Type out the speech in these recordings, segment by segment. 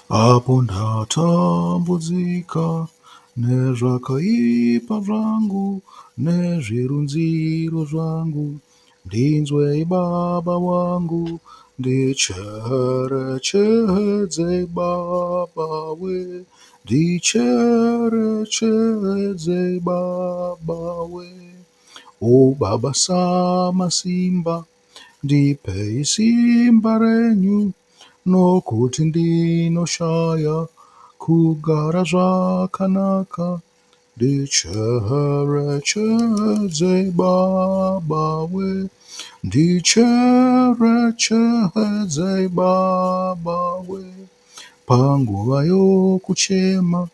Apo ndatambudzika nezvakaipa zvangu nezvirunziro zvangu, ndinzwei Baba wangu, ndicherechedzei Baba we, ndicherechedzei Baba we. O Baba Samasimba, ndipei simba renyu, nokuti ndinoshaya kugara zvakanaka. Ndicherechedzei Baba we, ndicherechedzei Baba we. Panguva yokuchema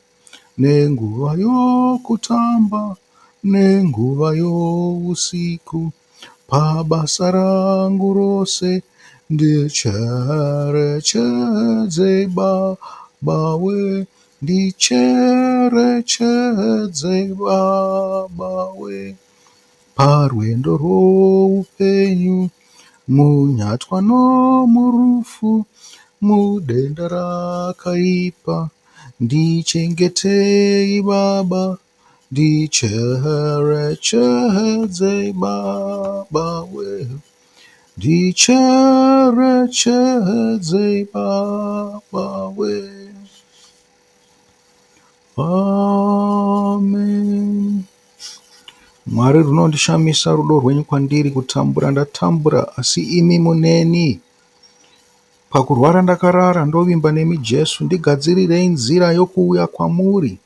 nenguva yokutamba nenguva yousiku, pabasa rangu rose, ndicherechedzei Baba we, ndicherechedzei Baba we. Parwendo rwoupenyu, munyatwa nomurufu, mudenda rakaipa, ndichengetei Baba, ndicherechedzei Baba we, ndicherechedzei Baba we. Amen. Mwari, runondishamisa rudo rwenyu kwandiri. Kutambura ndatambura, asi imi muneni. Pakurwara ndakarara, ndovimba nemi Jesu. Ndigadzirirei nzira yokuuya kwamuri.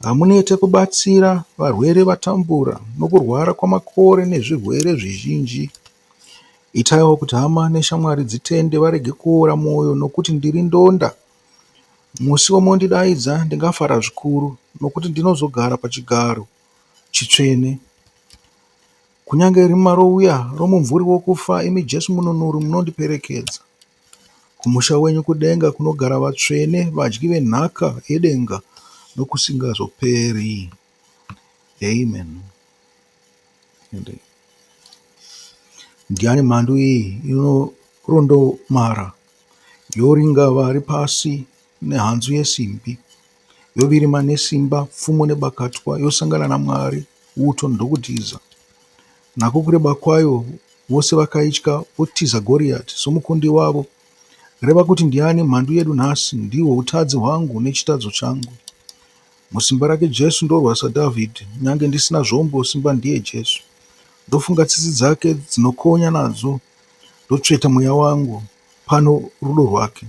Hamunete kubatsira varwere vatambura nokurwara kwamakore nezvirwere zvizhinji. Itaiwo kuti hama neshamwari dzitende varege kuora mwoyo nokuti ndiri ndonda. Musi wamondidaidza ndingafara zvikuru nokuti ndinozogara pachigaro chitsvene. Kunyange rima rouya romumvuri wokufa, imi Jesu mununuri munondiperekedza. Kumusha wenyu kudenga kunogara vatsvene, vadyi venhaka yedenga nokusingazoperi. Amen. Ndiani mhandu iyi inorondomara, yoringa vari pasi nehanzu yesimbi, yovirima nesimba, pfumo nebakatwa, yosangana naMwari, uto ndokutiza. Nako kureba kwayo, vose vakaitya votiza Goriati somukundi wavo. Reva kuti ndiani mhandu yedu nhasi? Ndihwo utadzi hwangu nechitadzo changu. Musimba rake Jesu ndorwa saDhavhidhi, nyange ndisina zvombo, simba ndiye Jesu. Ndofunga tsitsi dzake dzinokonya nadzo, ndotsveta mweya wangu pano rudo rwake.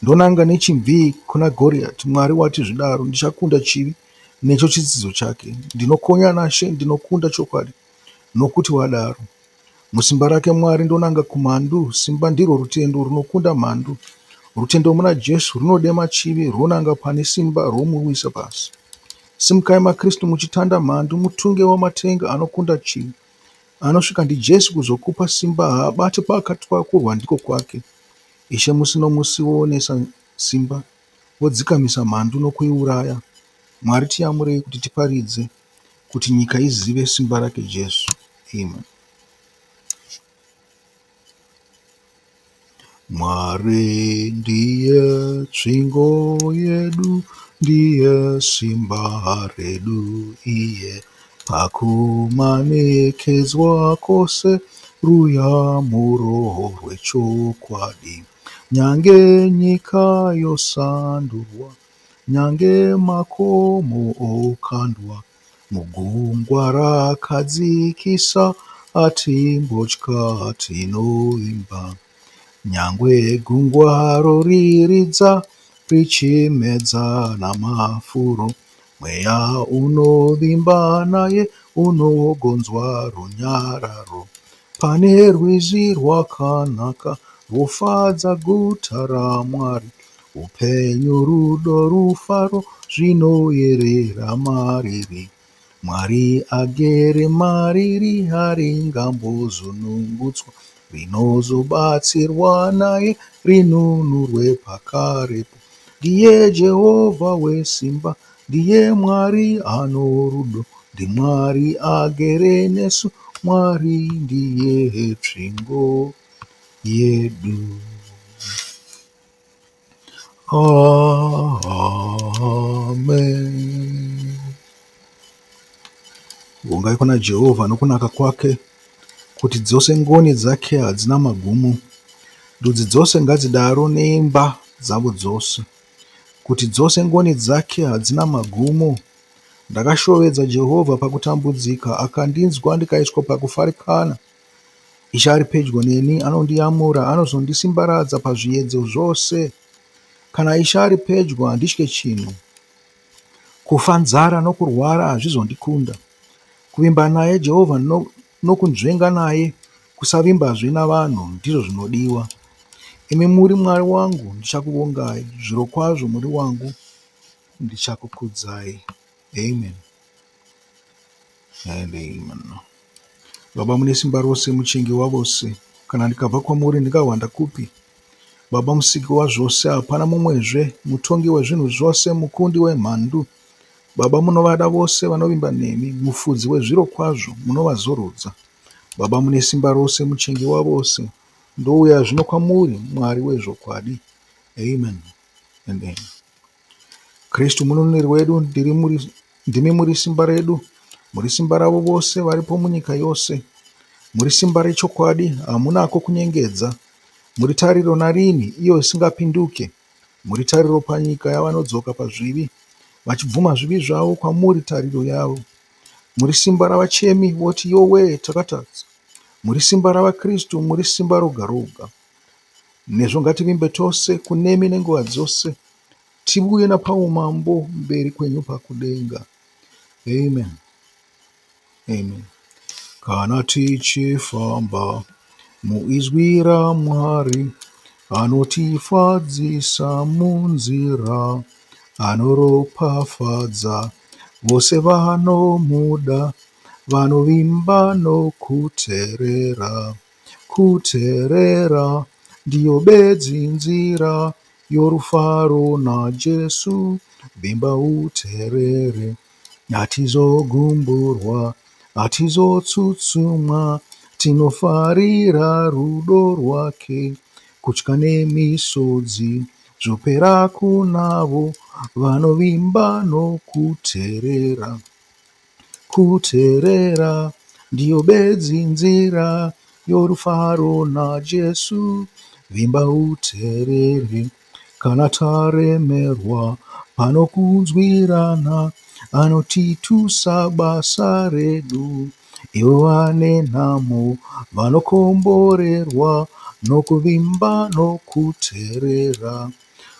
Ndonanga nechimbi kuna Goriati, Mwari wati zvidaro, ndichakunda chivi necho chitsidzo chake. Ndinokonya naShe, ndinokunda chokwadi, nokuti wadaro. Musimba rake Mwari ndonanga kumhandu, simba ndirwo rutendo runokunda mhandu. Rutendo muna Jesu runodema chivi, rwonanga pane simba rwomuwisa pasi. Simukai maKristu muchitanda mhandu, mutunge wamatenga anokunda chivi. Anosvika ndiJesu kuzokupa simba, haabati bakatwa kurwa ndiko kwake. Ishe musi nomusi woonesa simba, wodzikamisa mhandu nokuiuraya. Mwari tiyamurei kuti tiparidze, kuti nyika izive simba rake Jesu. Amen. Mwari ndiye tsvingo yedu, ndiye simba redu iye. Pakumanikidzwa kwose ruyamuro rwechokwadi. Nyange nyika yosandurwa, nyange makomo okandwa, mugungwa rakadzikisa, hatimbotya tinoimba. Nyangwe gungwa roriridza richimedza namafuro, mweya unovimba naye unogonzwa runyararo. Pane rwizi rwakanaka rwofadza guta raMwari, upenyu, rudo, rufaro zvinoyerera mariri. Mwari agere mariri haringambozunungutswa, rinozobatsirwa naye rinunurwe pakarepo. Ndiye Jehovha wesimba, ndiye Mwari ano rudo, ndiMwari agere nesu, Mwari ndiye tsvingo yedu. Amen. Vongai kuna Jehovha nokunaka kwake, kuti dzose ngoni dzake hadzina magumo. Ndudzi dzose ngadzidaro neimba dzavo dzose, kuti dzose ngoni dzake hadzina magumo. Ndakashovedza Jehovha pakutambudzika, akandinzwa ndikaiswa pakufarikana. Ishe ari pedyo neni, anondiyamura, anozondisimbaradza pazviedzo zvose. Kana Ishe ari pedyo, handitye chinhu. Kufa, nzara nokurwara hazvizondikunda. Kuvimba naye Jehovha nokunzvenga naye, kusavimbazve navanhu ndizvo zvinodiwa. Imi muri Mwari wangu, ndichakuvongai, zvirokwazvo muri wangu, ndichakukudzai. Amen and amen. Baba mune simba rose, muchingi wavose, kana ndikabva kwamuri ndingahwanda kupi? Baba musiki wazvose, hapana mumwezve, mutongi wezvinhu zvose, mukundi wemhandu. Baba munovada vose vanovimba nemi, mufudzi wezviro kwazvo, munovazorodza. Baba mune simba rose, muchingi wavose, ndouya zvino kwamuri, Mwari wezvokwadi. Amen and amen. Kristu mununuri wedu, ndimi muri simba redu, muri simba ravo vose varipo munyika yose. Muri simba rechokwadi, hamunako kunyengedza. Muri tariro narini, iyo isingapinduke. Muri tariro panyika yavanodzoka pazvivi, vachibvuma zvivi zvavo kwamuri tariro yavo. Muri simba ravachemi voti yowe takatadza. Muri simba ravaKristu, muri simba roga roga. Nezvo ngativimbe tose kunemi nenguva dzose, tivuye napaumambo mberi kwenyu pakudenga. Amen. Amen. Kana tichifamba muizwi raMwari, anotifadzisa munzira, anoropafadza vose vanomuda, vanovimba nokuteerera. Kuteerera ndiyo bedzi nzira yorufaro naJesu, vimba uteerere. Hatizogumburwa, hatizotsutsumwa, tinofarira rudo rwake. Kutya nemisodzi zvopera kunavo vanovimba nokuteerera. Kuteerera ndiyo bedzi nzira yorufaro naJesu, vimba uteerere. Kana taremerwa panokunzwirana, anotitusa basa redu. Ivo vane nhamo vanokomborerwa nokuvimba nokuteerera.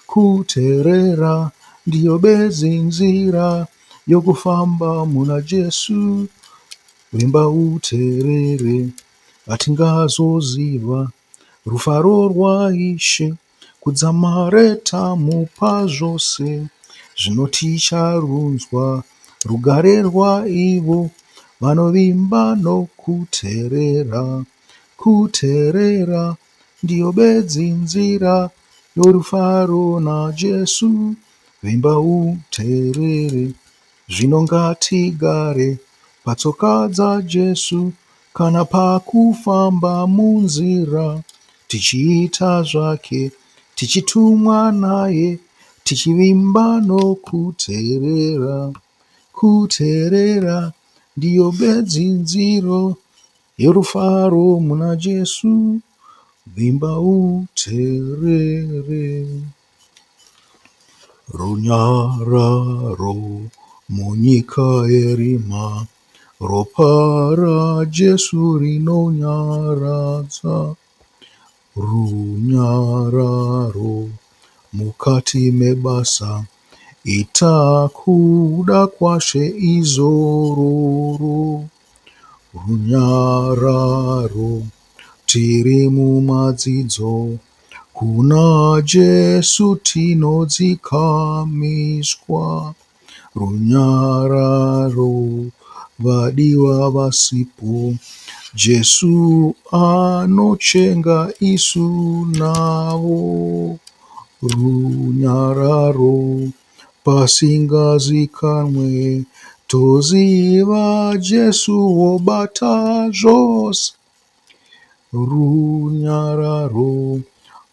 Kuteerera ndiyo bedzi nzira yokufamba muna Jesu. Vimba uteerere, hatingazoziva rufaro rwaIshe kudzamare tamupa zvose. Zvino ticharunzwa rugare rwaivo vanovimba nokuteerera. Kuteerera ndiyo bedzi nzira yorufaro naJesu. Vimba uteerere. Zvino ngatigare patsoka dzaJesu kana pakufamba munzira, tichiita zvake, tichitumwa naye, tichivimba nokuteerera. Kuteerera ndiyo bedzi nzira yorufaro muna Jesu. Vimba uteerere. Runyararo munyika yerima, ropa raJesu rinonyaradza. Runyararo mukati mebasa, ita kuda kwaShe izororo. Runyararo tiri mumadzidzo, kuna Jesu tinodzikamiswa. Runyararo vadiwa vasipo, Jesu anochenga isu navo. Runyararo pasingazikanwe, toziva Jesu wobata zvose. Runyararo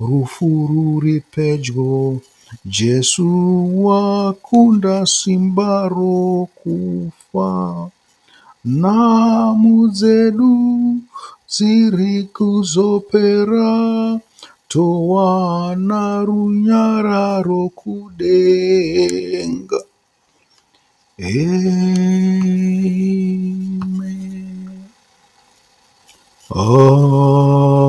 rufu ruri pedyo, Jesu wakunda simba rokufa. Nhamo dzedu dziri kuzopera, towana runyararo kudenga. Amen. Amen.